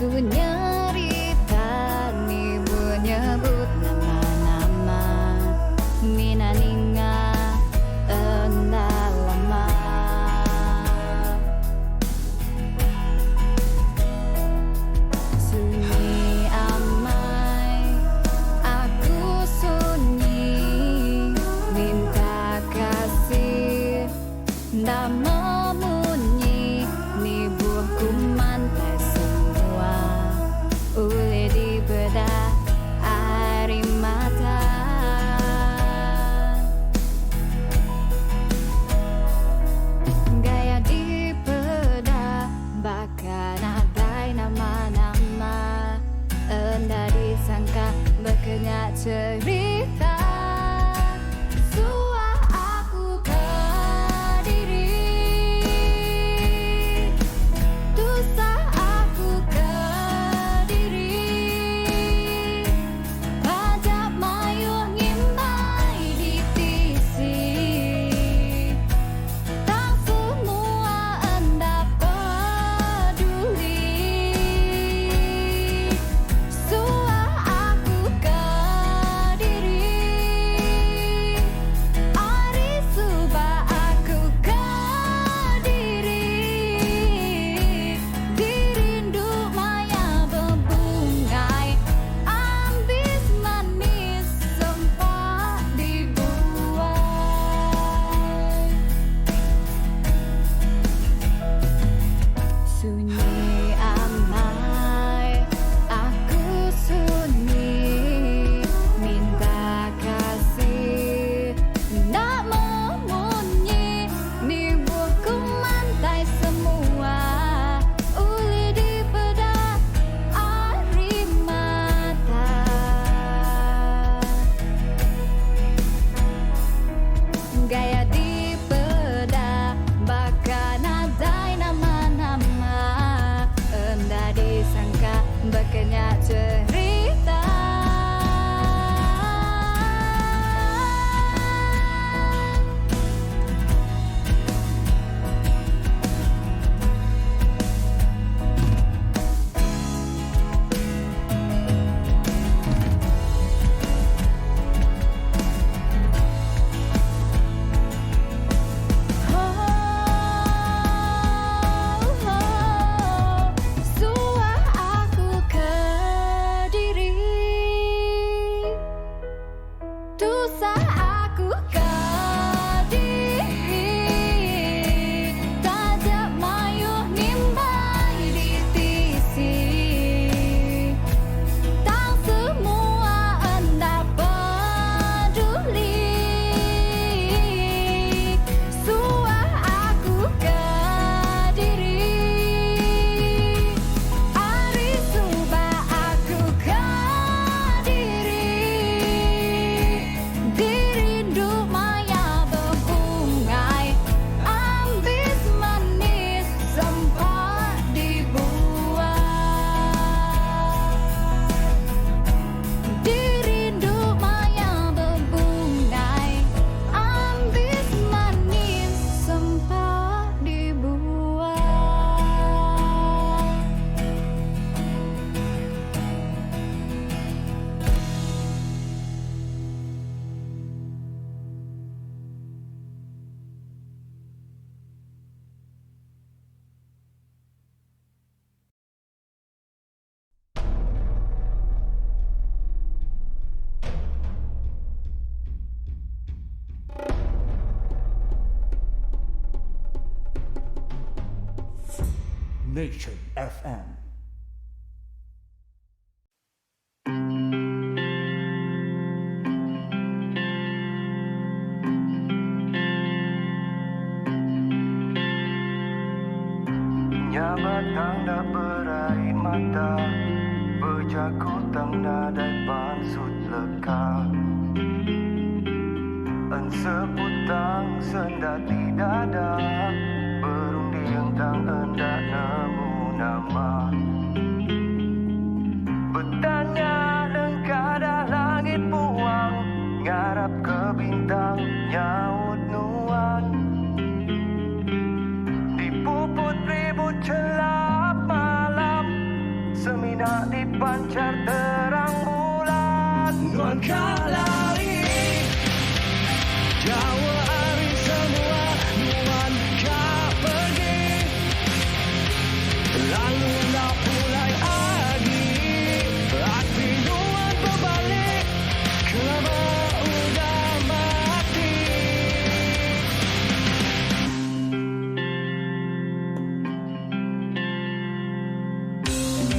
Ku nyerita nibuh nyebut nama-nama Mina ninga enda lama. Sunyi amai aku sunyi Minta kasih enda memunyi Nibuh ku mantai semua ulih dipeda ari mata. Gaya dipeda baka nadai nama-nama Enda disangka bekenya cherita Suah aku kediri Tusah aku kediri Taja mayuh ngimbai di tisi Tang semua enda peduli Suah aku kediri Ari suba aku kediri Dirindu maya bebungai Ambis manis sempa dibuai. Sunyi amai aku sunyi Minta kasih enda memunyi Nibuh ku mantai semua Ulih dipeda ari mata. Gaya dipeda baka nadai nama-nama Enda disangka baka nya cherita. Suah aku kediri. Tusah aku kediri Taja mayuh ngimbai di tisi Tang semua enda peduli Suah aku kediri Ari suba aku kediri Dirindu maya bebungai Ambis manis sempat dibuai Dirindu maya bebungai Ambis manis sempat dibuai. Nation FM. Nya batang da berai mata Bejaku tang nadai pansut leka Enseputang senda ti dada Berunding tang enda nemu nama Betanya nengkadah langit puang Ngarap ke bintang nyaut nuan Dipuput ribut chelap malam. Semina dipanchar terang bulan. Nuan ka lari jauh ari semua. Nuan ka pergi lalu enda pulai agi. Ati nuan bebalik kelama udah mati.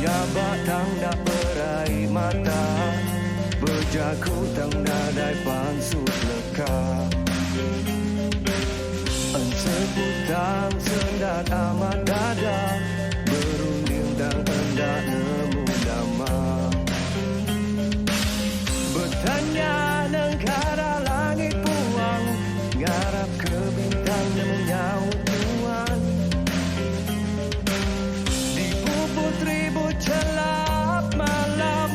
Nyabak tang enda berai mata. Bejaku tang nadai pansut leka. Enseputang sendat amat dada. Berunding tang enda nemu nama. Betanya nengkara langit puang. Ngarap ke bintang nemu nyaut nuan. Dipuput ribut chelap malam.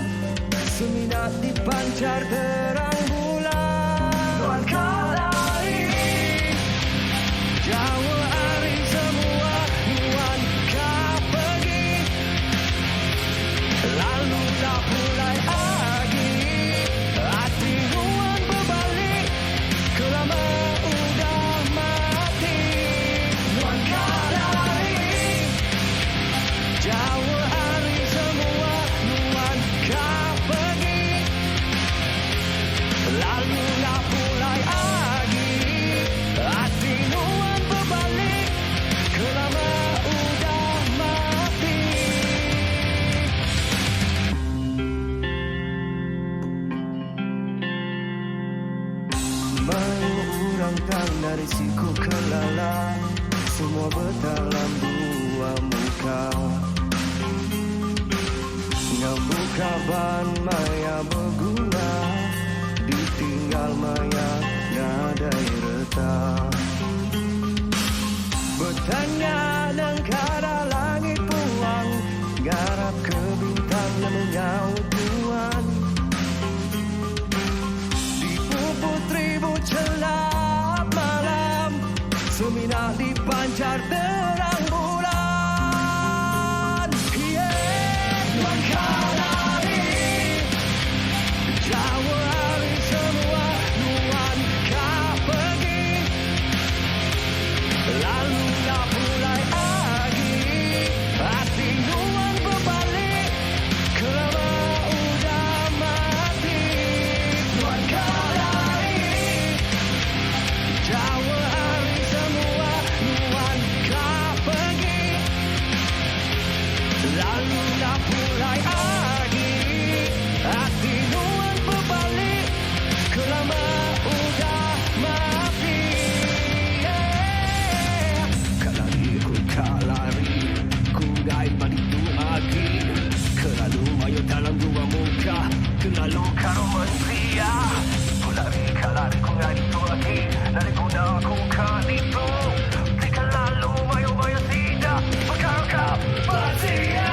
Semina dipanchar terang bulan. Nuan ka lari jauh ari semua. Nuan ka pergi lalu enda pulai agi. Ati nuan bebalik kelama udah mati. Nuan ka lari jauh ari semua. Nuan ka pergi lalu enda pulai agi. Ati nuan bebalik kelama udah mati. Mayuh orang tang dari siku kelala. Semua bertalam dua muka. Ngambu kaban maya beguna. Ditinggal maya nadai reta. Betanya nengkara langit puang. Ngarap ke bintang nemu nyaut nuan. Dipuput ribut chelap malam. Semina dipancar terang bulan. Yeah. Nuan ka lari jauh ari semua. Nuan ka pergi lalu enda pulai agi. Ati nuan bebalik kelama udah mati. Nuan ka lari jauh ari semua. Nuan ka pergi lalu enda pulai agi. Ati nuan bebalik kelama udah mati. Yeah. Ka lari ku ka lari. Ku enggai balik tu agi. Kelalu mayuh dalam dua muka. Kelalu karu mensia. Ku lari ka lari ku enggai ditu agi. Nadai guna aku ka ditu. Ti kelalu mayuh mayuh sida. Pekara ka mensia.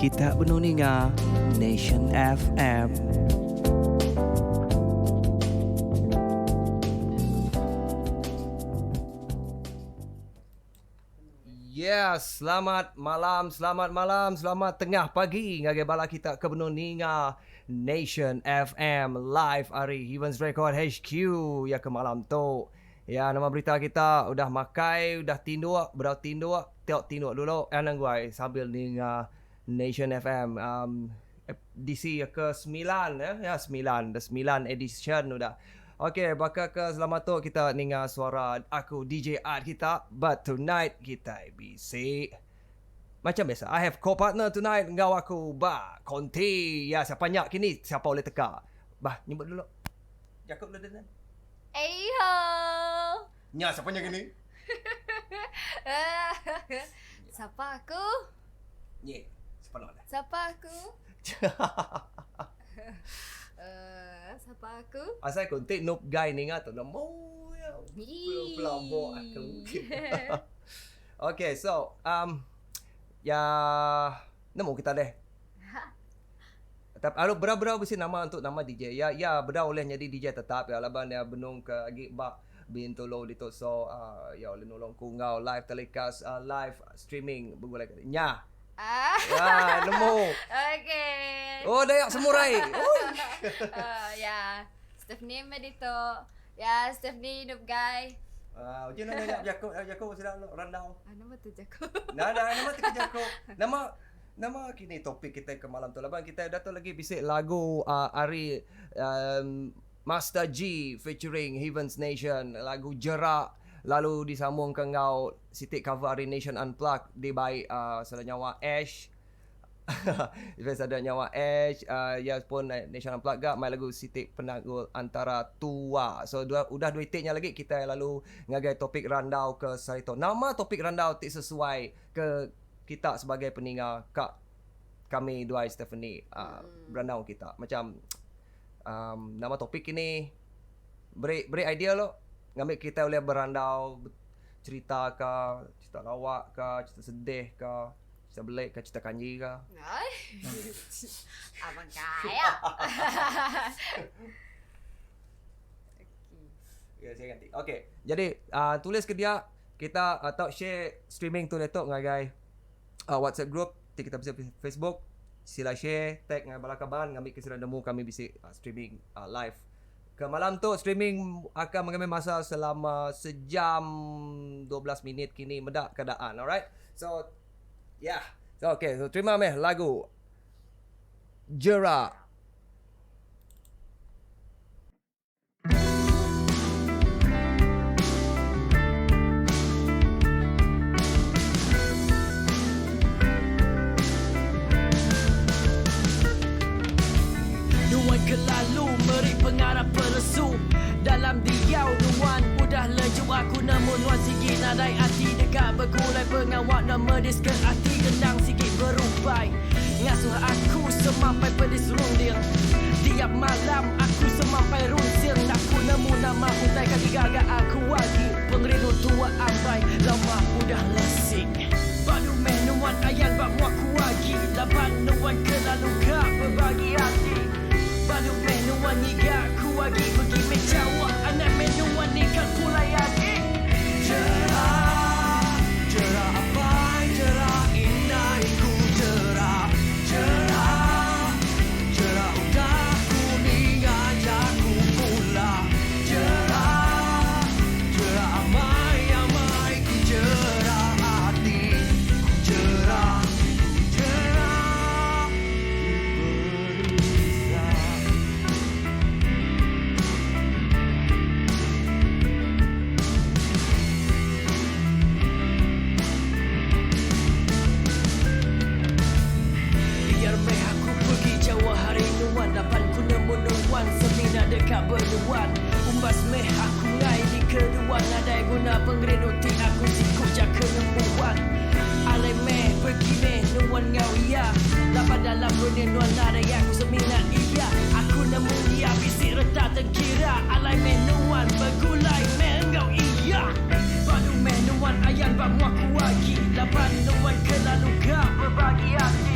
Kita benung ninga Nation FM. Yes, selamat malam, selamat malam, selamat tengah pagi ngagai bala kita ke benung ninga Nation FM live ari Heavens Record HQ ya ke malam tu. Ya, nama berita kita udah makai, udah tinduk, bedau tinduk, tiok tinduk dulu anang guai sambil ninga Nation FM um, DC ke semilan ya, ya semilan, dah semilan edition udah. Okey, baka ke selama tu kita ninga suara aku DJ Art kita, but tonight kita bisi macam biasa, I have co-partner tonight enggau aku ba Konti. Ya, siapa nya kini? Siapa boleh teka? Bah, nyebut dulu. Jakob dulu dan. Eiho. Nya siapa nya kini? Siapa aku? Nye, siapa nak dah? Siapa aku? Siapa aku? Asal konti noob guy ninga tu nemu ya. Pelabok aku. Okay, so um ya nemu kita deh. Tapi alu berau-berau bisi nama untuk nama DJ. Ya ya berau oleh jadi DJ tetap ya laban ya benung ke agi ba Bintulu ditu so uh, ya oleh nolong ku enggau live telecast uh, live streaming begulai nya. Ah. Ya nemu. Okay. Oh Dayak Semurai. Oi. Ya. Stephanie meh ditu. Ya Stephanie hidup guy. Ah, uji nak nanya Jakub, Jakub sudah randau. Ah, nama tu Jakub. Nah, nah, nama tu Jakub. Nama nama kini topik kita ke malam tu laban kita dah tu lagi bisik lagu uh, ari um, Master G featuring Heavens Nation lagu Jerak lalu disambung ke enggau sitik cover ari Nation Unplugged dibai uh, sada nyawa Ash Even sada nyawa Ash uh, ya pun Nation Unplugged gak mai lagu sitik penanggul antara tua. So dua, udah dua itiknya lagi kita lalu ngagai topik randau ke sarito. Nama topik randau ti sesuai ke kita sebagai peninga kak kami dua Stephanie uh, berandau kita macam um, nama topik ini beri beri idea lo ngambil kita boleh berandau cerita ke cerita lawak ke cerita sedih ke cerita belik ke cerita kanji ke. Ai. Abang kaya. Ya, saya ganti. Okey. Jadi uh, tulis ke dia kita atau share streaming tu letok ngagai uh, WhatsApp group ti kita bisa Facebook sila share tag ngai bala kaban ngambil ke sila nemu kami bisi uh, streaming uh, live. Ke malam tu streaming akan mengambil masa selama sejam 12 minit kini medak keadaan. Alright. So yeah. So okay, so terima meh lagu Jerak. Nuan kelalu meri pengarap pelesu dalam diau nuan udah leju aku nemu nuan sigi nadai ati dekat begulai pengawak nama diske ati genang sigi berupai ngasuh aku semampai pedis runding tiap malam aku semampai runsing aku nemu nama utai kaki gagak aku lagi pengerindu tua ambai lama udah lesing badu meh nuan ayan bak muaku lagi laban nuan kelalu ka berbagi hati badu meh nuan ngiga ku lagi pergi meh jauh anak meh nuan nikah pulai lagi Jerak, jerak apai, jerak indai ku jerak. Jerak, jerak udah ku ninga jaku pula. Jerak, jerak amai, amai ku jerak hati. Ku jerak, ku jerak, ku Biar meh aku pergi jauh hari nuan Dapat ku nemu nuan semina dekat berduan Umbas meh aku ngai di kedua Nadai guna pengerindu ti aku siku jaka nemuan Alai meh pergi meh nuan ngau ia Lapan dalam dunia nuan nadai aku semina ia Aku nemu ia bisi reta tengkira Alai meh nuan begulai meh engau ia Badu meh nuan ayan bak muaku lagi Lapan nuan kelalu ka berbagi hati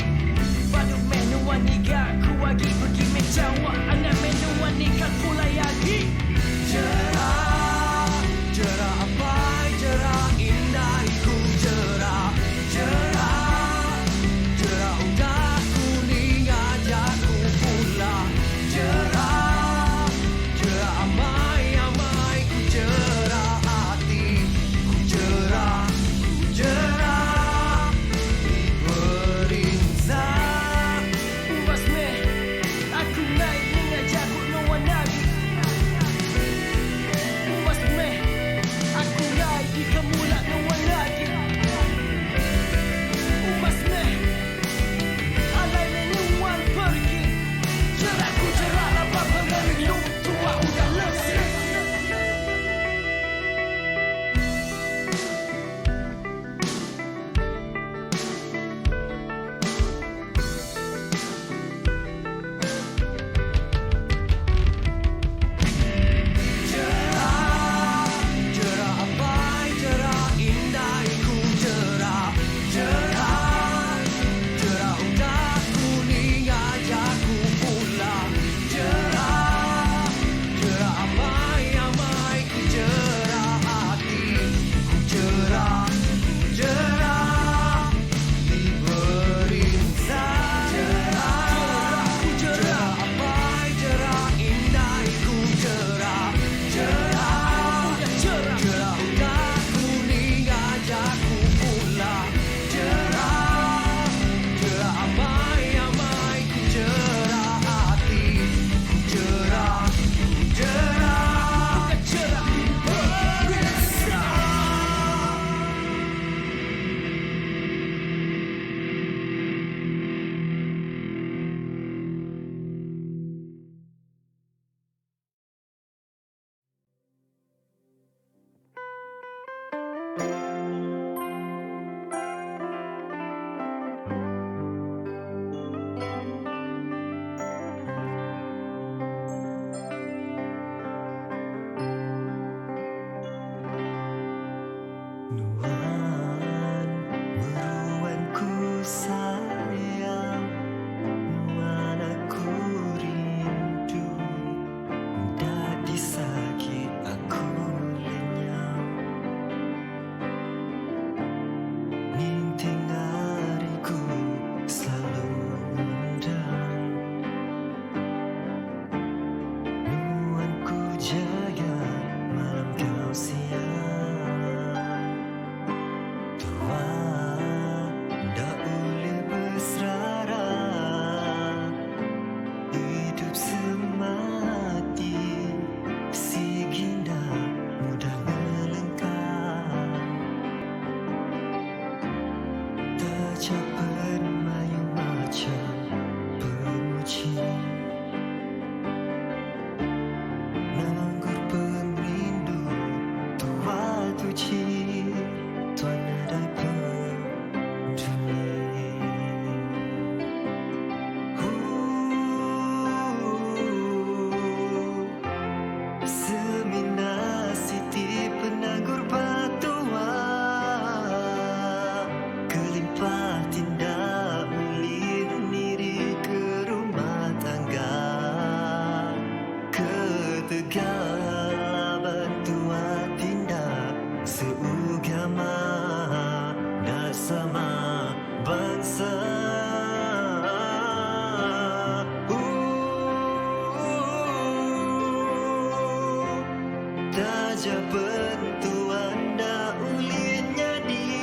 Taja pen tua enda ulih nyadi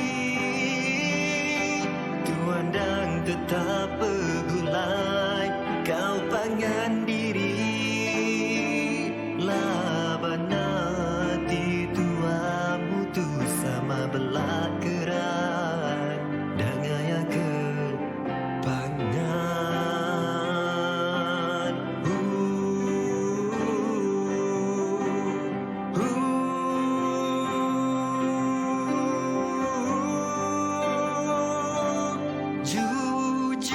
Tua endang tetap begulai Kau pangan diri Laban ati tua mutus sama bela keran Dangaya ke pangan. Jujur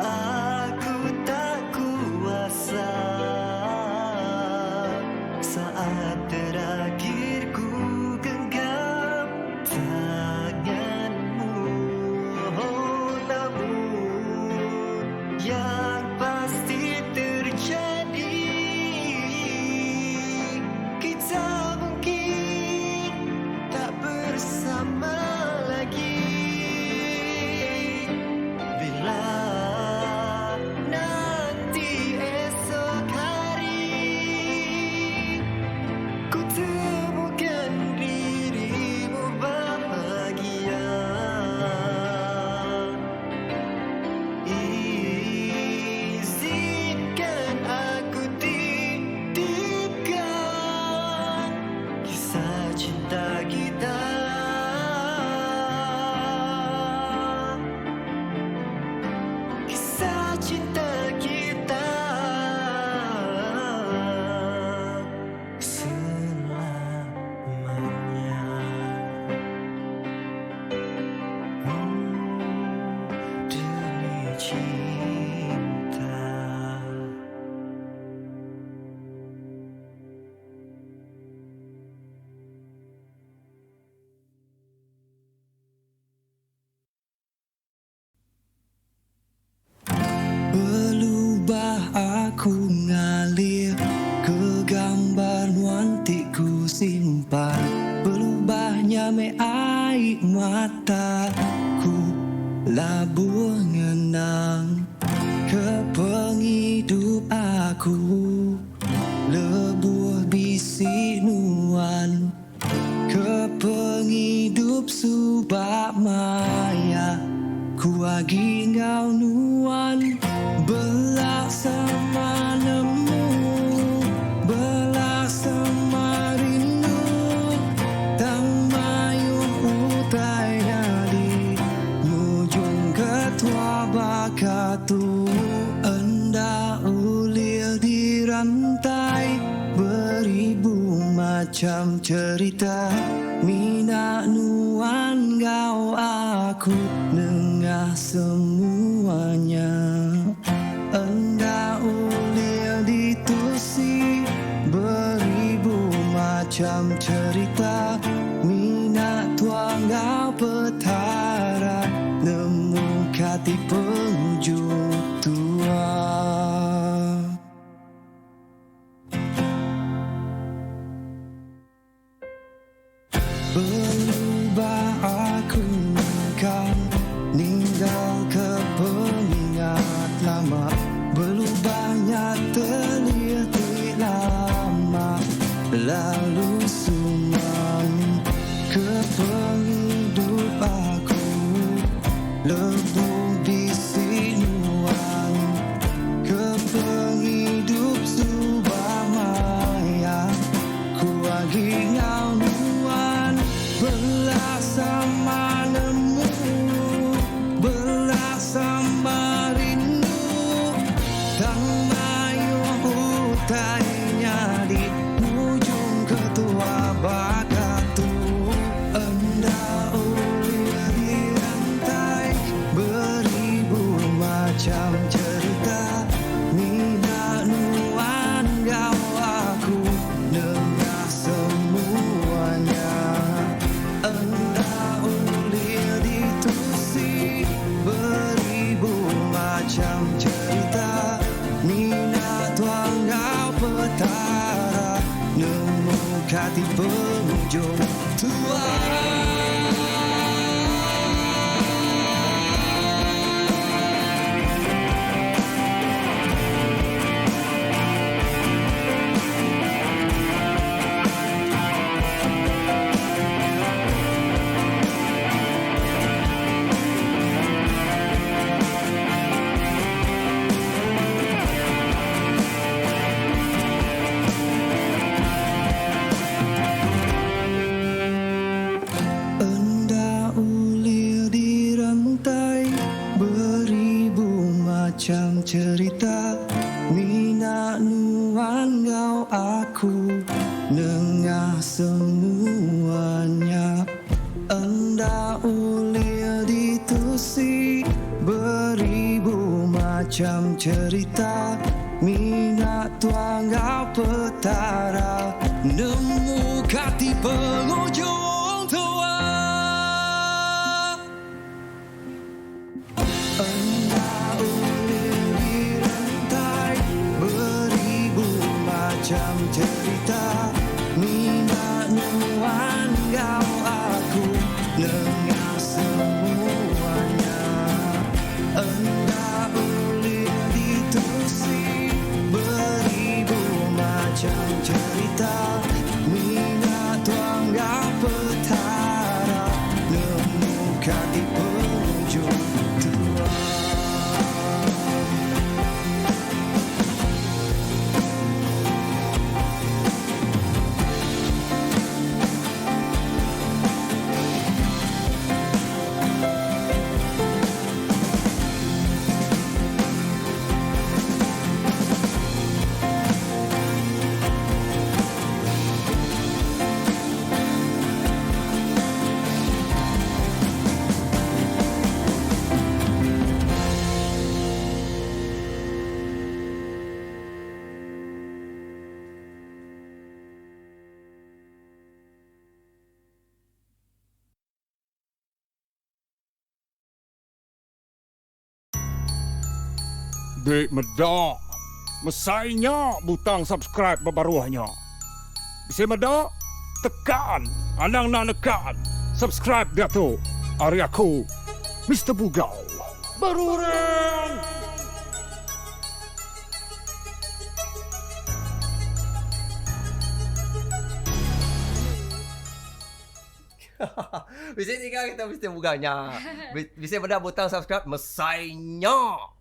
aku tak kuasa Saat terakhir ku genggam tanganmu Oh namun yang pasti terjadi Kita mungkin tak bersama lagi Bila nanti esok hari Ku temukan dirimu bahagia Izinkan aku titipkan kisah cinta kita Kisah cinta kita Selamanya Demi cinta. Belubah aku ngalir ke gambar nuan ti ku simpan Belubah nyame ai mata ku labuh ngenang ke pengidup aku lebuh bisi nuan ke pengidup suba maya ku agi enggau nuan bela sama nemu bela sama rindu tang mayuh utai nyadi ngujung ke tua baka tu enda ulih dirantai beribu macham cherita mina nuan enggau aku nengah semuanya enda ulih ditusi beribu macham cherita mina tua enggau Petara nemu kati pengujung tua. Berubah aku nengkang ninggal ke pengingat lama Berubahnya teliti lama lalu sumang ke pengidup aku lebuh bisi nuan ke pengidup suba maya ku agi enggau nuan bela sama nemu bela sama rindu tang mayuh utai nyadi ngujung ke tua baka tu enda ulih dirantai beribu macham cherita mina nuan enggau aku nengah semuanya enda ulih ditusi beribu macham cherita mina tua enggau Petara nemu kati pengujung tua. cherita Mina nuan enggau aku Nengah semua nya Enda ulih ditusi Beribu macham cherita Mina tua enggau Petara Nemu kati pengujung tua. Enda ulih direntai beribu macham cherita Mina nuan enggau aku nengah semua nya Enda ulih ditusi beribu macham cherita Mina tua enggau Petara nemu kati pengujung tua. Dek meda. Mesai nya butang subscribe ba baruh nya. Bisi meda? Tekan anang enda nekan subscribe diatu ari aku Mister Bugau. Berurang. Bisi ninga kita mesti buka nya. Bisi meda butang subscribe mesai nya.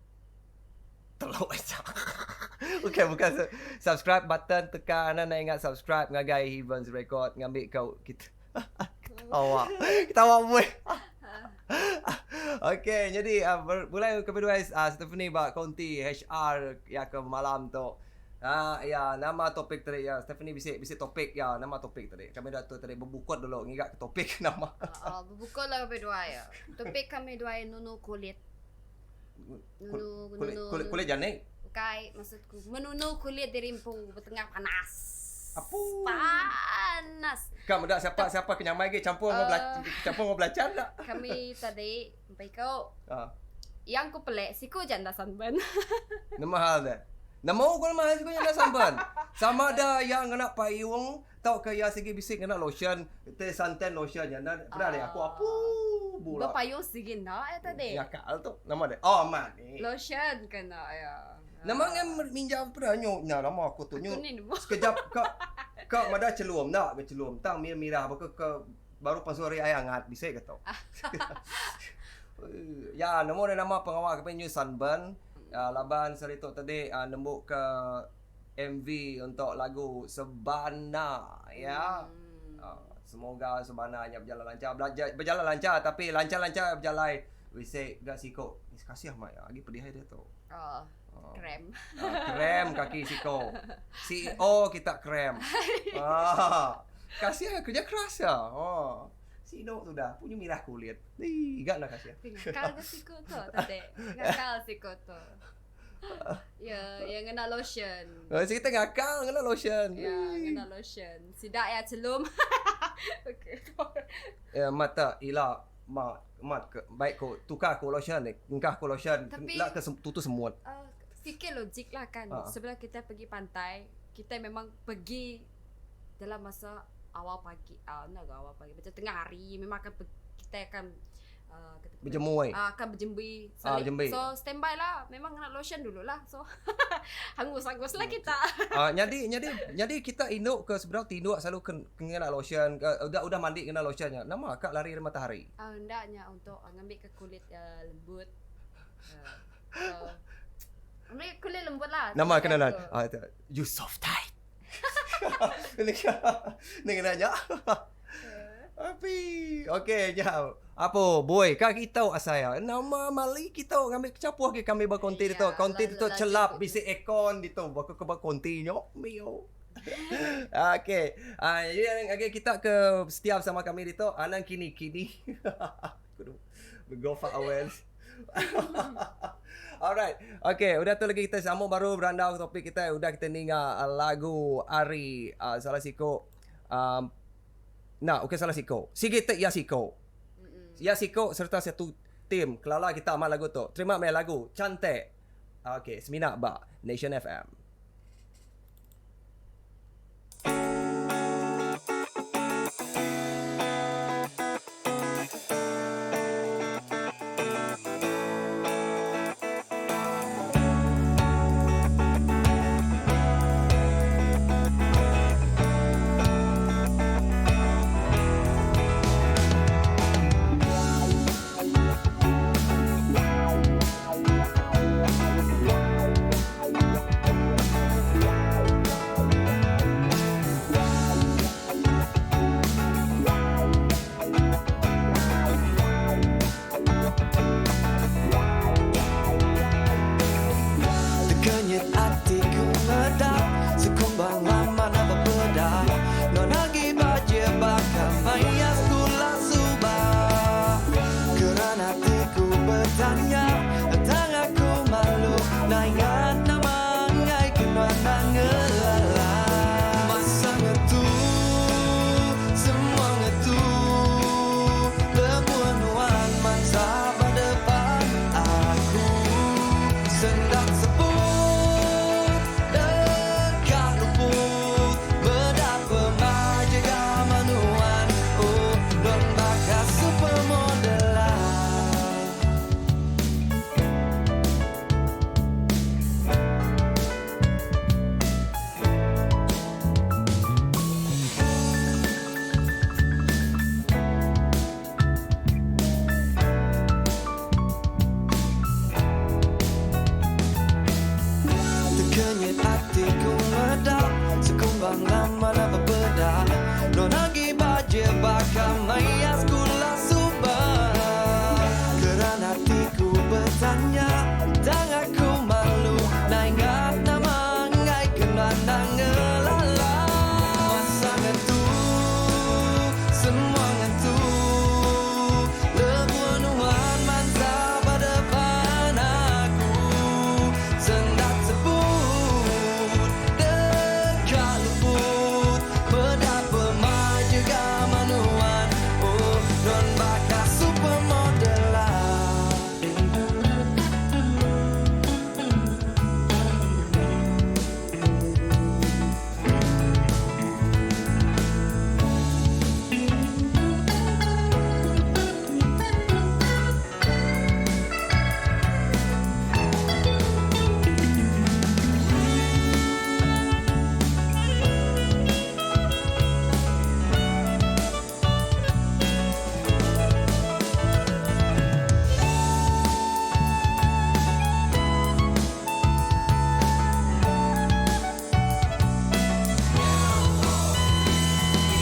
Teluk aja. Okey bukan subscribe button tekan anda ingat subscribe ngagai Heavens Record ngambi kau kita. Ketawa. Ketawa boy. Okey, jadi uh, mulai ke kedua uh, Stephanie ba konti HR ya ke malam tu. Ah ya, nama topik tadi ya. Stephanie bisi bisi topik ya, nama topik tadi. Kami dah tu tadi bebukut dulu ngiga ke topik nama. Oh, bebukut lah kami dua ya. Topik kami dua nunu kulit. Nunu kulit nunu kulit, kulit janik. Bukai, maksudku menunu kulit diri empu betengah panas. Apu. Panas. Kak meda siapa siapa ke nyamai ge campur uh, enggau campur enggau belacan tak? Kami tadi empai kau. Uh. Yang ku pelik siku ja enda sunburn. Nama hal deh. Nemu ku nama hal siku ja enda sunburn. Sama da iya ngena payung tauka iya sigi bisi ngena lotion te suntan lotion nya enda peda deh aku apu bula. Bepayung sigi enda iya tadi. Ngakal tu nama deh. Oh amat ni. Lotion kena iya. Nama ngan minjau peda nyu nya nama aku tu nyu sekejap ka ka madah chelum enda ke chelum tang mirah-mirah baka ke Baru pasal hari ai angat bisi ke tu. Ya nemu deh nama pengawa ke nyu sunburn uh, laban sehari tu tadi uh, nembu ke MV untuk lagu Sebana ya. Hmm. Uh, semoga Sebana nya berjalan lancar belajar berjalan lancar tapi lancar-lancar berjalai bisi ga siko kasih amat ya agi pedih dia tu. Oh. Krem. Uh, krem kaki siko. CEO kita krem. ah. Kasih ya kerja keras ya. Oh. Sino tu dah punya mirah kulit. Ih, gak nak kasih. Ngakal ke siku tu tadi. Ngakal siku tu. Ya, ya ngena lotion. Oh, kita ngakal ngena lotion. Ya, ngena lotion. Sidak ya celum. Okey. Ya, mata ila ma mat ke baik ko tukar ko lotion ni, engkah ko lotion. Tapi, lah ke tutu semut. Fikir logik lah kan. Uh. Sebelum kita pergi pantai, kita memang pergi dalam masa awal pagi ah uh, nak awal pagi macam tengah hari memang akan kita akan uh, berjemur uh, akan berjembi so, ah, berjembi. so standby lah memang nak lotion dulu lah so hangus-hangus lah kita ah uh, jadi jadi jadi kita induk ke sebenar tinduk selalu kena lotion ke, udah udah mandi kena lotionnya nama akak lari dari matahari ah uh, hendaknya untuk uh, ngambil ke kulit uh, lembut uh, so, ambil kulit lembut lah nama kena lah uh, you soft tight. Ni kena nanya. Api. Okey, jap. Apo, boy, ka kita asai ah. Nama mali kita ngambi kecapuh agi kami ba konti ditu. Ya, Konti ditu laju celap kot. bisi aircon ditu. Baka ke ba konti nyo mio. Okey. Ah, jadi agi kita ke setia bersama kami ditu anang kini-kini. Kudu go far away. Alright. Okay, udah tu lagi kita sambung baru berandau topik kita. Udah kita ninga lagu Ari salah siko um, nah, okey salah siko. Sigi te ya siko. Ya siko serta satu tim kelala kita amat lagu tu. Terima mai lagu cantik. Okey, semina ba Nation FM. Terkenyit hatiku ngedap Sekumbang lama nak berpedah Non lagi baje bakal maya sekolah subah. Kerana hatiku bertanya Tentang aku malu Nak ingat nama ngai kena nangelala. Masa ngetu semua ngetu Lebuan nuan masa depan aku. Sendak sebut dekat luput Bedak pemajaga manuan. Oh, non bakal supermodelan. Terkenyit hatiku ngedap Sekumbang lama nak berbeda Non lagi baje bakal maya sekolah subah. Kerana hatiku bertanya Tang aku malu Nak ingat nama ngai kena nangelala. Masa ngetu semua ngetu Lebuan nuan masa depan aku. Sendak sebut dekat luput Bedak pemajaga manuan. Oh, non bakal supermodelan.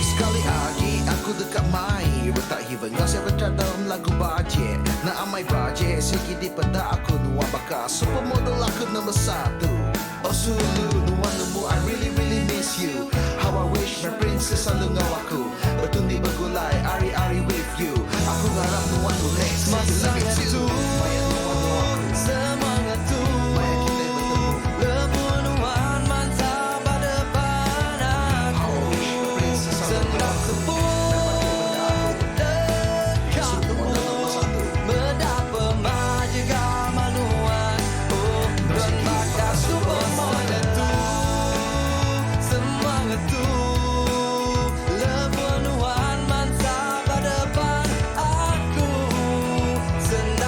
Sekali lagi aku dekat mai Retak even kau siapa dalam lagu bajet. Nak amai bajet Sigi di peda aku nuan bakal supermodel aku nombor satu. Oh sulu nuan nemu I really really miss you. How I wish my princess selalu ngau aku. Bertundi bergulai ari-ari with you. Aku harap nuan boleh say you Masa love me too. ngetu Maya nuan ngau aku. semua ngetu Maya kita bertemu. Lebunuan masa depan aku. How I wish my princess selalu ngau Sendak aku. sebut dekat Supermodel nombor satu. Bedak pemajaga manuan. Oh, Sigi bakal bakal supermodel tu semua ngetu Lebunuan masa depan aku. Sendak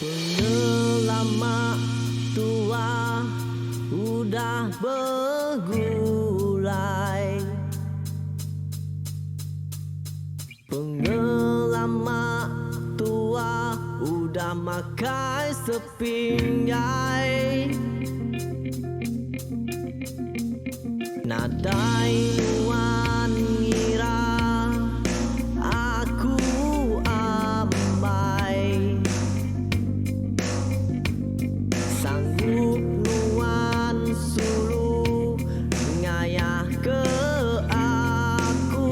Pengelama tua udah begulai. Pengelama tua udah makai sepinggai. Nadai nuan ngira aku ambai. Sanggup nuan sulu ngayah ke aku.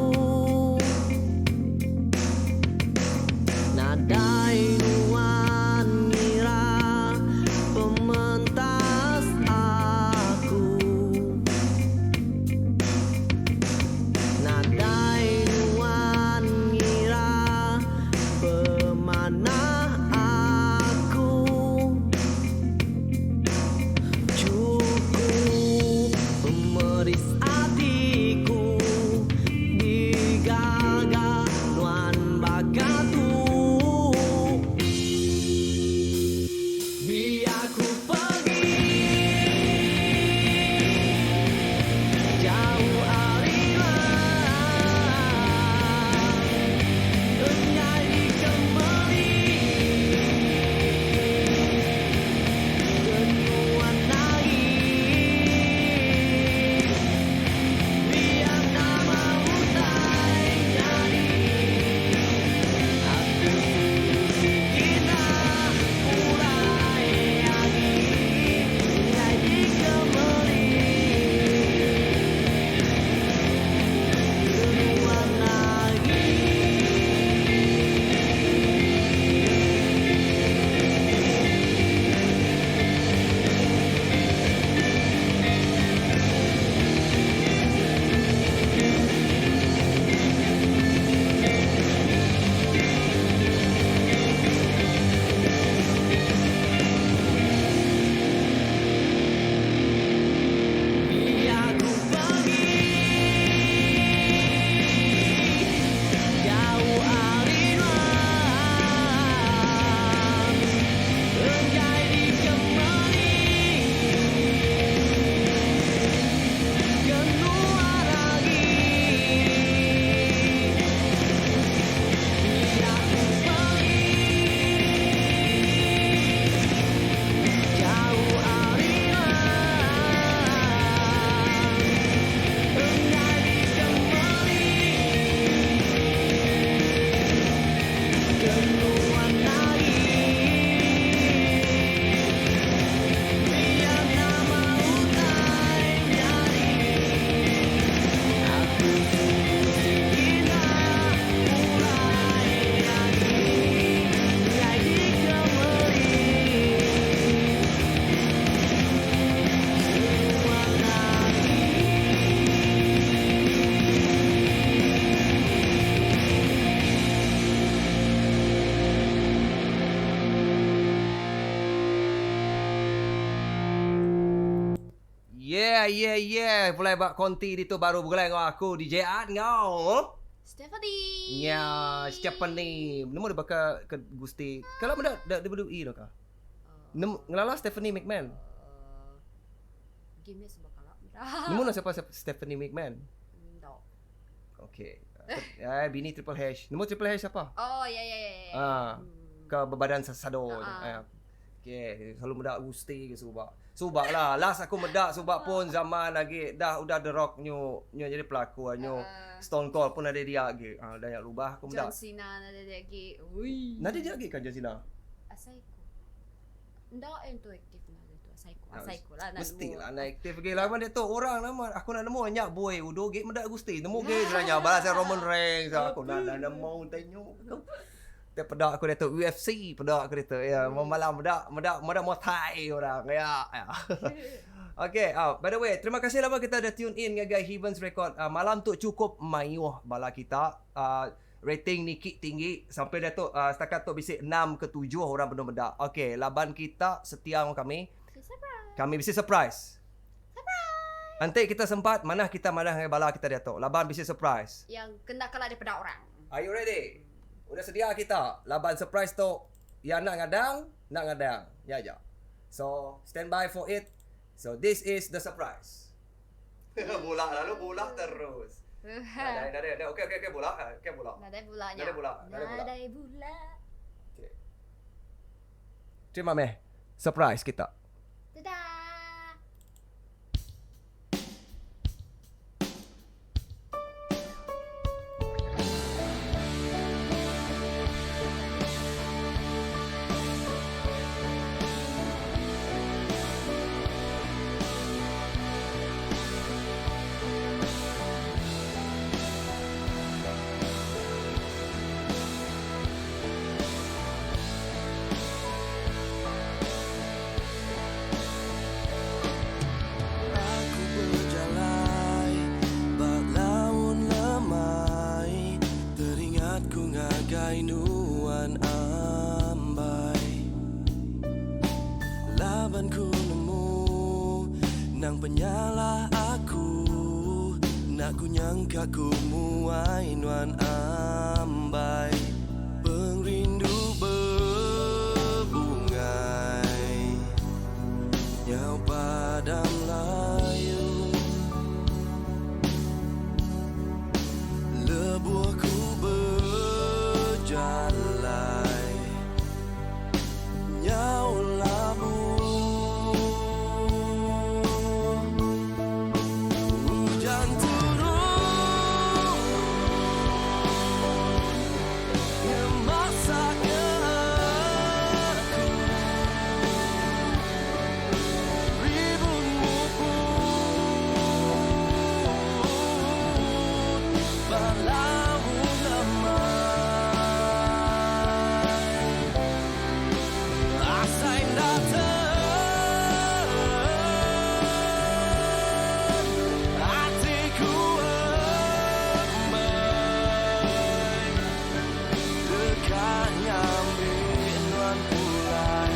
Nadai nuan ngira pementas aku. Nadai nuan ngira pemanah aku. Cukup pemeris atiku digaga nuan baka tu. Biar ku pergi jauh ari nuan, enggai dikembeli ke nuan agi. Biar nama utai nyadi, aku sulu kita pulai agi, enggai dikembeli ke nuan agi. Biar ku pergi jauh ari nuan, enggai dikembeli ke nuan agi. Biar ku pergi jauh ari nuan, enggai dikembeli ke nuan agi. Biar nama utai nyadi, aku sulu sigi pulai agi, enggai dikembeli ke nuan agi. Yeah, yeah, yeah. Pulai ba konti ditu baru begulai enggau aku DJ Art enggau Stephanie. Nya, Stephanie. Nemu dia baka ke Gusti. Kalau meda WWE tu ka. Nemu ngelala Stephanie McMahon. Game nya sebab kala meda. Nemu nak siapa Stephanie McMahon? Enda. Okey. Eh, bini Triple H. Nemu Triple H siapa? Oh, ya ya ya ya. Ah, ke berbadan sado je. Ah. Eh. Okey, selalu meda Gusti ke subak. Subak lah. Last aku meda subak pun zaman lagi dah udah The Rock nyu nyu jadi pelakon nyu Stone Cold pun ada dia lagi. Ah, dah yang lubah aku meda. John Cena ada dia lagi. Ui. Nada dia lagi kan John Cena? Asai ku. Enda yang tu aktif na tu asai ku. Asai ku lah nak Mesti nemu. lah nak aktif lagi lah. Dia tu orang nama aku nak nemu nyak boy udo ge meda Gusti. Nemu ge sebenarnya balas Roman Reigns aku nak nak nemu tengok. Dia pedak aku dia tu UFC pedak aku dia tu. Ya, malam meda meda meda Muay Thai orang. Ya. ya. Okay, by the way, terima kasih lama kita dah tune in ngagai Heavens Record. Malam tu cukup mayuh bala kita. Rating ni ki tinggi sampai dah tu setakat tu bisik 6 ke 7 orang penuh meda. Okay, laban kita setia dengan kami. Surprise. Kami bisik surprise. Surprise. Nanti kita sempat mana kita madah dengan bala kita dia tu. Laban bisik surprise. Yang kena kalah daripada orang. Are you ready? Udah sedia kita. Laban surprise tu yang nak ngadang. Enda ngadang. Nya aja. So, stand by for it. So, this is the surprise. Bula lalu bula terus. Nadai, nadai, nadai. Okey, okey, okey, bula. Okey, bula. Nadai bula nya. Nadai bula, nadai bula. Nadai bula. Okey. Terima meh. Surprise kita. Dadah. Aku berjalai bak laun lemai Teringat ku ngagai nuan ambai Laban ku nemu Nang penyalah aku Nak ku nyangka ku muai nuan ambai Pengrindu berbungai Nyau padam layu Lebuh ku berjalai Nyau labuh Hujan turun Ngemaksa ke aku Ribun muput Berlalu lemai Asai datang Hatiku embai Dekat ngambil nuan pulai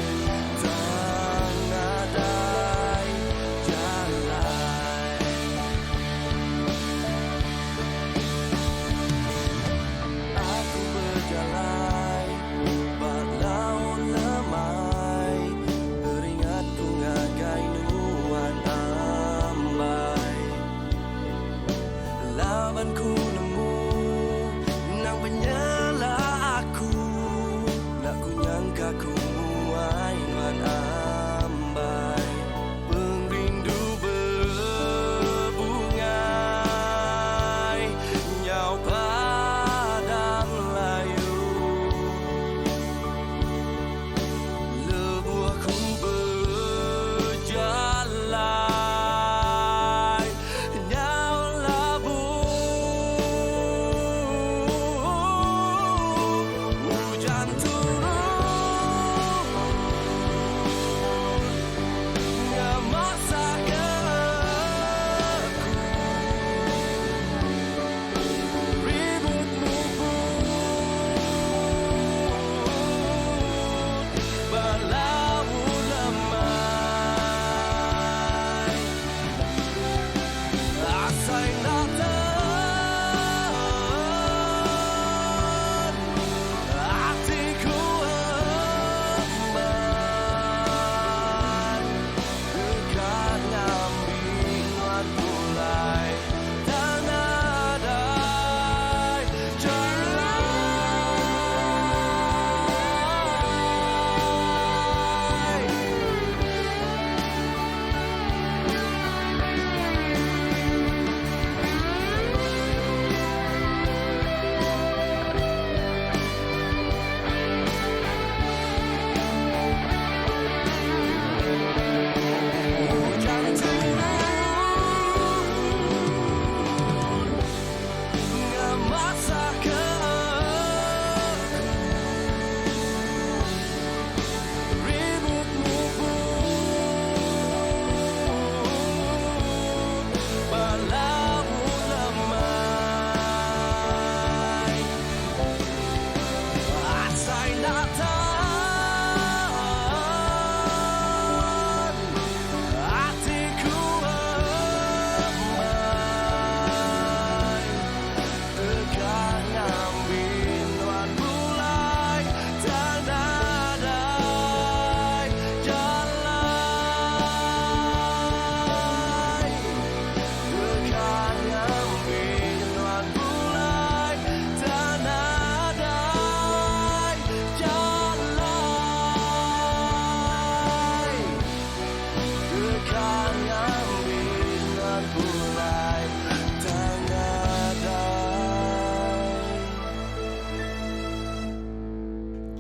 Tang nadai jalai Aku berjalai Bak laun lemai Teringat ku ngagai nuan ambai Laban ku nemu Nang penyalah aku Nak ku nyangka ku muai nuan ambai Pengrindu berbungai Nyau padam layu Lebuh ku berjalai Nyau labuh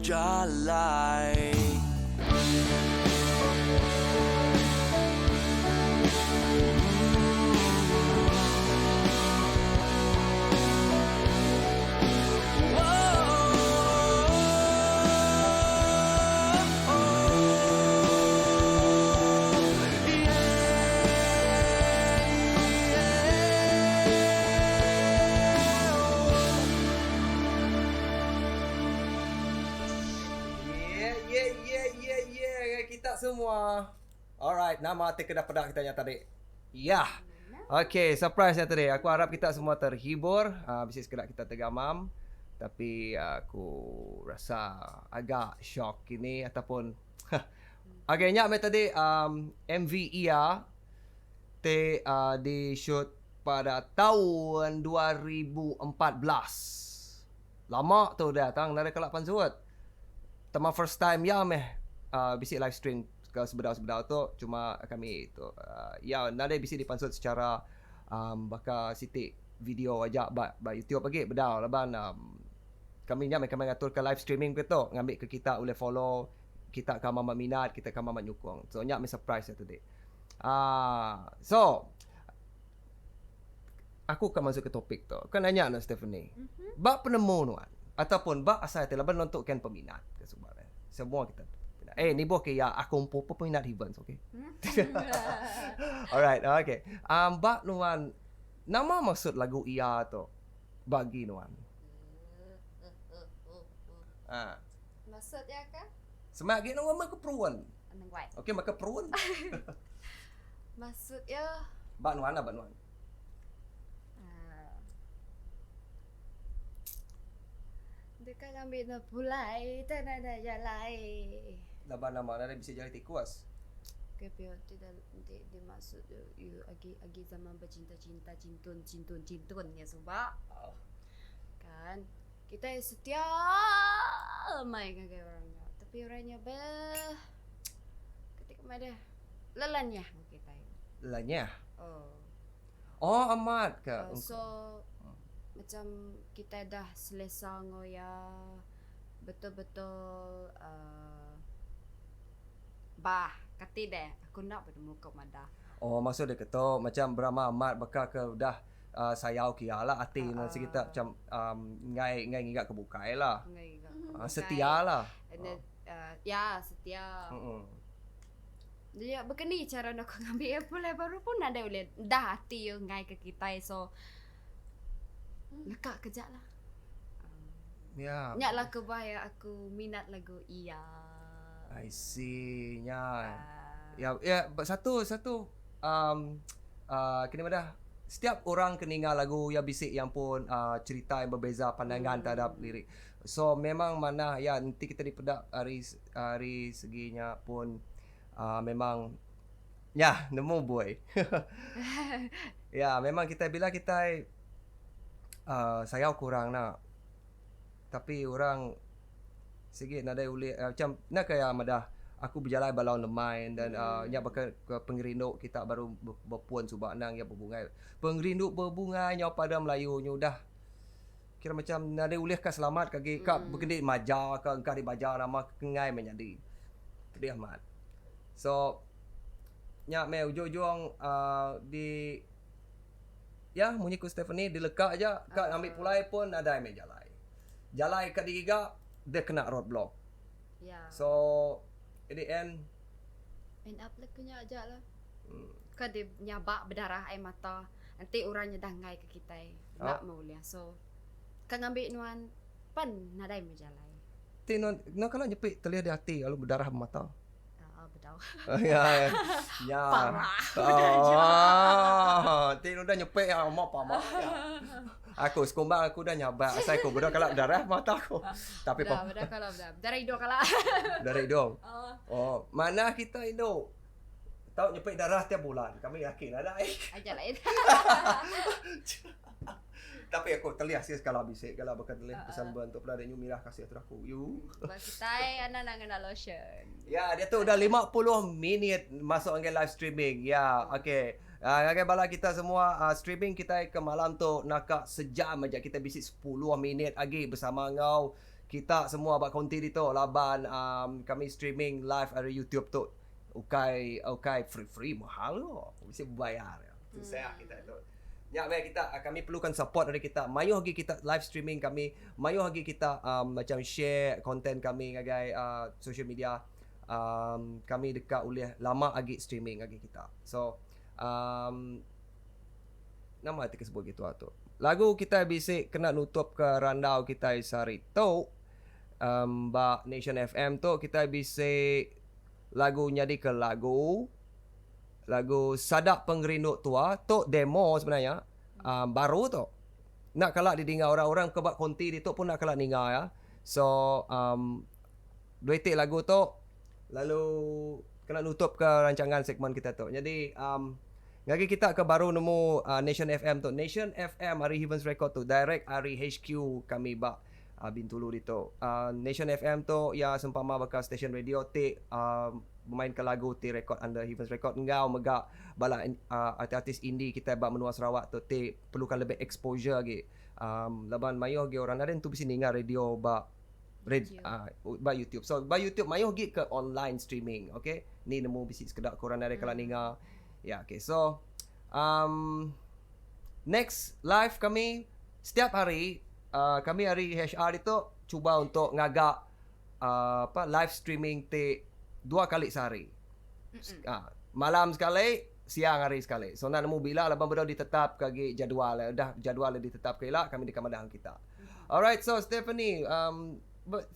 jalai. Yeah, yeah, yeah, yeah, yeah. Dengan kita semua. Alright, nama ti kena peda kita nya tadi. Yah. Okay, surprise nya tadi. Aku harap kita semua terhibur. Uh, bisi sekeda kita tergamam. Tapi uh, aku rasa agak shock kini ataupun Okay, nya meh tadi um, MV iya ti uh, di shoot pada tahun 2014. Lama tu dah tang nadai kala pansut. Tama first time iya meh uh, bisi live stream ke sebedau-sebedau tu cuma kami tu uh, iya nadai bisi dipansut secara um, baka siti video aja ba ba YouTube agi bedau laban um, Kami nya meh kami ngatur ke live streaming ke tu ngambi ke kita ulih follow kita ke amat minat kita ke amat nyukung. So nya meh surprise nya tadi. Aaa so aku ka masuk ke topik tu. Ka nanya anu Stephanie. Mm-hmm. Ba penemu nuan ataupun ba asai ti laban nuan tu kan peminat ke suba eh. Semua kita peminat. Eh nibuh ke iya aku empu pun peminat Heavens okay. Alright, okay. Um, ba nuan nama maksud lagu iya tu? Bagi nuan. Ha. Maksud ya ke? Semak agi nuan meh ke perun. Nengwai. Okey maka perun. Maksud ya. Ba nuan lah ba nuan. Ah. Deka ngambi na pulai tanah na jalai. Laban nama nadai bisi jalai tikus. Ke pia ti da ti dimaksud yu agi agi zaman bercinta-cinta cintun cintun cintun nya suba. Kan kitai setia mai ngagai orang nya tapi orang nya beh ketika mai deh lelanyah ku kitai. Lelanyah? Oh. Oh amat ka. Uh, so macam kitai dah selesa enggau iya betul-betul uh, Bah, kati deh, aku enda betemu ke madah. Oh, maksud dia ketu macam berama amat baka ke udah uh, sayau ke iya lah ati uh, uh. kita macam um, ngai ngai ngiga ke bukai lah. Ngai ngiga ke uh, setia lah. And then, uh, ya, setia. Uh-uh. Jadi bekeni cara nak ngambil ya pulai baru pun ada ulih dah ati yo ngai ke kitai so neka kejap lah. Ya. Nya lah ke bah ya aku minat lagu iya. I see. Nya. Ya, ya satu satu um uh, kena madah setiap orang ke ninga lagu ya bisi yang pun uh, cerita yang berbeza pandangan hmm. terhadap lirik. So memang manah ya nanti kita dipeda ari ari seginya pun uh, memang ya nemu boy. ya memang kita bila kita uh, sayau kurang nak tapi orang sigi nadai ulih uh, macam enda kaya madah aku bejalai ba laun lemai dan uh, nya baka ke pengerindu kita baru bepun suba nang iya bebungai. Pengerindu bebungai nyau pada Melayu nyu udah kira macam nadai ulih ka selamat ka agi ka bekendi maja ka engka dibaja nama ke enggai meh nyadi. Pedih amat. So nya meh ujung-ujung uh, di Ya, munyi ku Stephanie, dileka aja ka ngambi pulai pun nadai meh jalai. Jalai ka digiga deh kena roadblock. Ya. So in the end end up lah ke nya aja lah. Ka di nyabak berdarah ai mata enti orang nya dah enggai ke kitai enda meh ulih. So ka ngambi nuan pen nadai meh jalai. Ti nuan nuan kala nyepi telih di ati lalu berdarah ba mata. Ah, bedau. Ya. Ya. Parah. Oh, ti udah nyepek ya amat pama. Ya. Aku sekumbang aku udah nyabak asai aku bedau kala berdarah mata aku. Tapi Bedau, bedau kala bedau. Berdarah hidung kala. Berdarah hidung. Oh. Oh, mana kita indu? Tau nyepek darah tiap bulan. Kami laki nadai. Aja lain. Tapi aku telih asil sekala bisik kala baka telih pesan ben tu peda nyu mirah kasih tu aku. You. Ba kitai anak nak ngena lotion. Ya, dia tu udah 50 minit masuk ngagai live streaming. Ya, okey. Uh, ngagai bala kita semua uh, streaming kita ke malam tu naka sejam aja kita bisi 10 minit lagi bersama ngau. kita semua ba konti ditu laban um kami streaming live ari YouTube tu ukai ukai free free mahal ko bisi bebayar. Tusah kita tu. Nya meh kita kami perlukan support ari kita. Mayuh agi kita live streaming kami, mayuh agi kita um macam share content kami ngagai uh social media um kami deka ulih lama agi streaming agi kita. So um nama ti ke sebut gitu tu. Lagu kitai bisi kena nutup ke randau kitai sehari tu um ba Nation FM tu kitai bisi lagu nyadi ke lagu lagu Sadak Pengerindu Tua tu demo sebenarnya um baru tu. Enda kala didinga orang orang ke ba konti ditu pun enda kala ninga iya. So um dua iti lagu tu lalu kena nutup ke rancangan segmen kita tu. Nyadi um ngagai kita ke baru nemu uh, Nation FM tu. Nation FM ari Heavens Record tu direct ari HQ kami ba uh, Bintulu ditu. Uh, Nation FM tu iya sempama baka stesen radio ti uh, bemainka lagu ti rekod under Heavens Record enggau mega bala uh, artis-artis indie kita ba menua Sarawak tu ti perlukan lebih exposure agi. Um, laban mayuh agi orang nadai tentu bisi ninga radio ba red, uh, ba YouTube. So ba YouTube mayuh agi ke online streaming, okay? Ni nemu bisi sekeda ke orang nadai kala ninga. Ya, yeah, okay. So um next live kami setiap hari uh, kami hari HR itu cuba untuk ngaga uh, apa live streaming ti dua kali sehari. Uh, malam sekali, siang hari sekali. So nak nemu bila laban bedau ditetap ke agi jadual. Dah jadual ditetap ke ila kami deka madah kita. Alright, so Stephanie, um,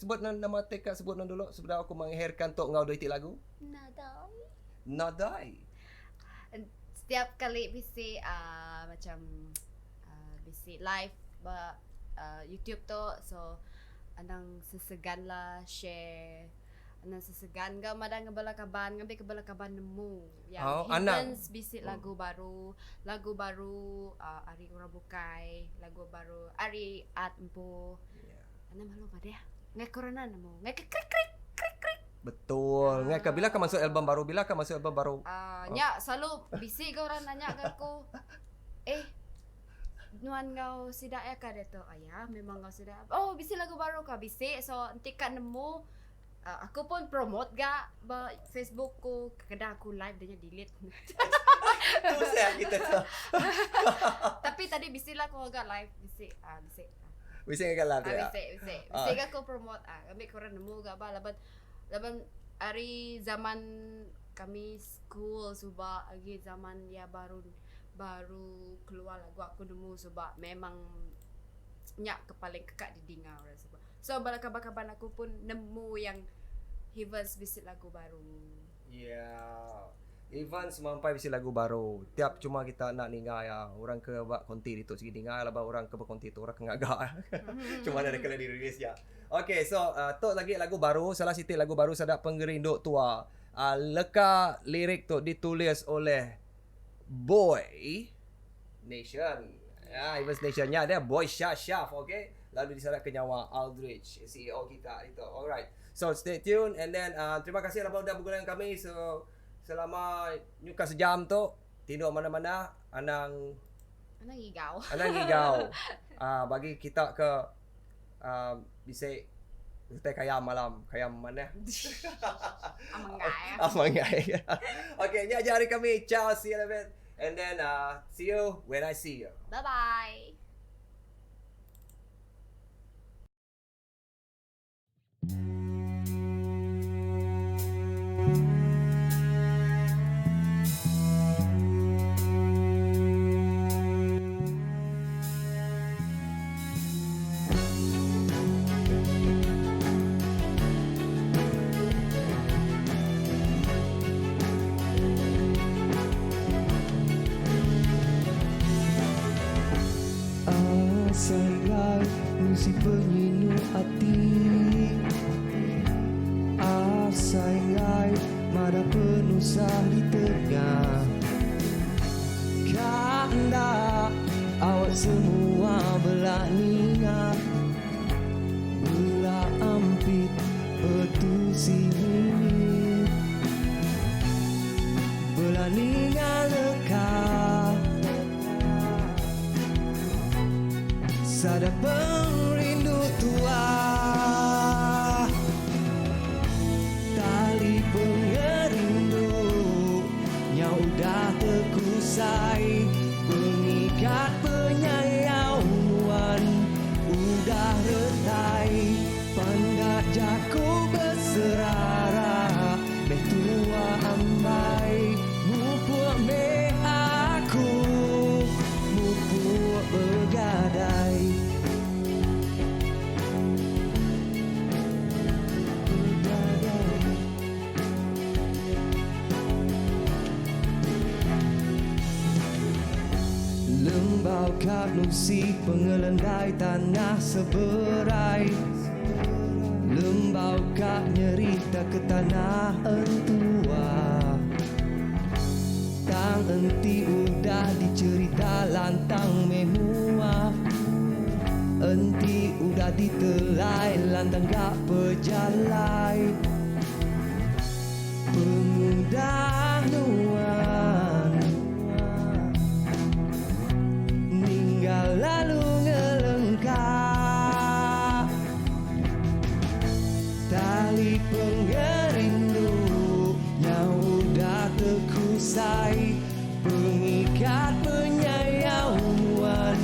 sebut nama TK sebut nan dulu sebelum aku mengakhirkan tok ngau dua iti lagu. Nadai. Nadai. Setiap kali bisi uh, macam uh, bisi live ba uh, YouTube tu so anang sesegan lah share anang sesegan ga madah ngan bala kaban ngambi ke bala kaban nemu yang Oh, anang. Heavens bisi lagu baru lagu baru uh, ari orang bukai lagu baru ari art empu Yeah. anang malu madah ngai corona nemu ngai ke krik krik krik krik. Betul. Ngai ke bila ka masuk album baru? Bila ka masuk album baru? Uh, nya selalu bisi ga orang nanya ke aku. Eh, nuan ngau sida ya ka dia tu? Ah, ya, memang ngau sida. Oh, bisi lagu baru ka? Bisi. So, enti ka nemu uh, aku pun promote ga ba Facebook ku. Kadang aku live dia nya delete. Tu saya kita tu. Tapi tadi bisi lah aku agak live bisi. Ah, bisi. Bisi agak live Ah, ya. bisi, bisi. Bisi ga aku promote ah. Ambil korang nemu ga ba laban laban ari zaman kami school suba agi zaman ya baru baru keluar lagu aku nemu suba memang nya ke paling kekak didinga orang suba. So bala kaban-kaban aku pun nemu yang Heavens bisi lagu baru. Yeah. Even semampai bisi lagu baru. Tiap cuma kita nak ninga ya. Orang ke ba konti ditu sigi ninga laban orang ke berkonti tu orang ke ngaga. Cuma ada kena dirilis ya. Okay, so uh, tu lagi lagu baru, salah siti lagu baru Sadap Pengerindu Tua. Uh, leka lirik tu ditulis oleh Boy Nation. Ya, Evans Nation nya dia Boy Syah Syaf, okay? Lalu disarat ke nyawa Aldrich, CEO kita itu. Alright. So stay tune and then uh, terima kasih lah udah bergulai dengan kami. So selama nyuka sejam tu tinduk mana-mana anang Anang ngigau. anang ngigau. Uh, bagi kita ke uh, bisa Utai kaya malam, kaya mana? Amangai. Amangai. Okay, ni aja hari kami. Ciao, see you in a bit. And then uh, see you when I see you. Bye bye. Asai nusi penyinu ati Asai mada penusah di tengah Kanda awak semua belah ninga Belah ampit betusi ini Belah ninga leka Sada pengrindu tua. nusi pengelendai tanah seberai Lembau ka nyerita ke tanah entua Tang enti udah dicerita lantang meh mua Enti udah ditelai lantang ga pejalai Pengudah nuan Ninggal lalu ngelengka Tali pengerindu Nyau udah tekusai Pengikat penyayau nuan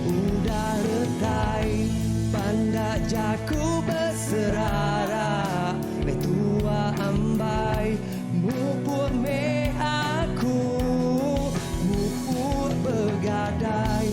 Udah retai Pandak jaku beserara Meh tua ambai Mupuk meh aku Mupuk begadai.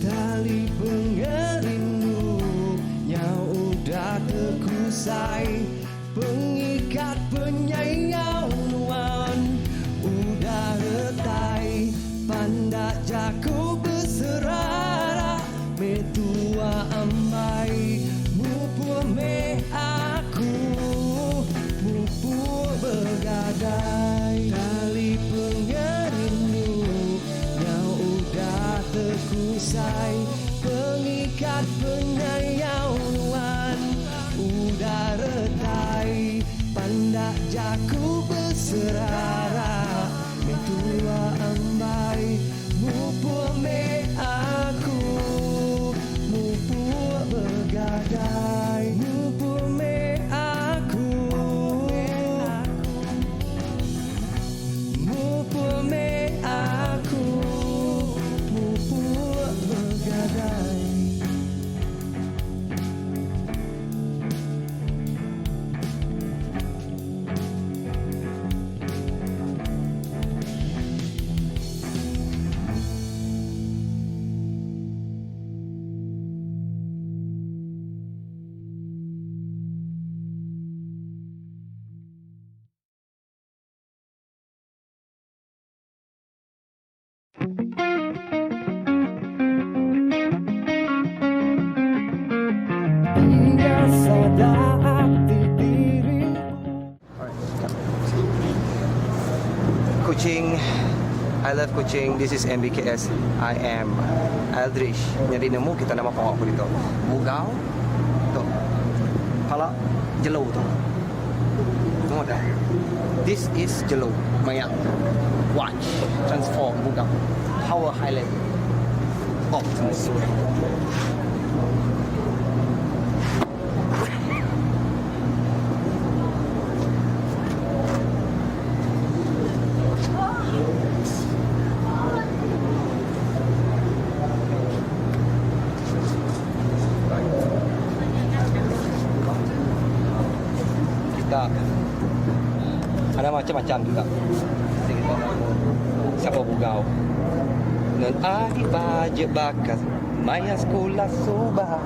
Tali pengerindu nyau udah tekusai Pengikat penyayau nuan udah retai Pandak jaku beserara meh tua ambai Mupuk meh aku mupuk begadai Tali pengerindu nyau udah tekusai Pengikat penyayau nuan Udah retai pandak jaku beserara Meh tua ambai mupuk meh aku Mupuk begadai mupuk meh aku Mupuk meh aku Mupuk begadai. Kuching I love Kuching this is MBKS I am Aldrich nyadi nemu kita nama pengawa aku ditu Bugau tu pala jelu tu nemu dah this is jelu maya watch transform Bugau power highland Optimus. Kita ada macam-macam juga. Siapa bugau? Nen agi baje bakas maya sekula suba.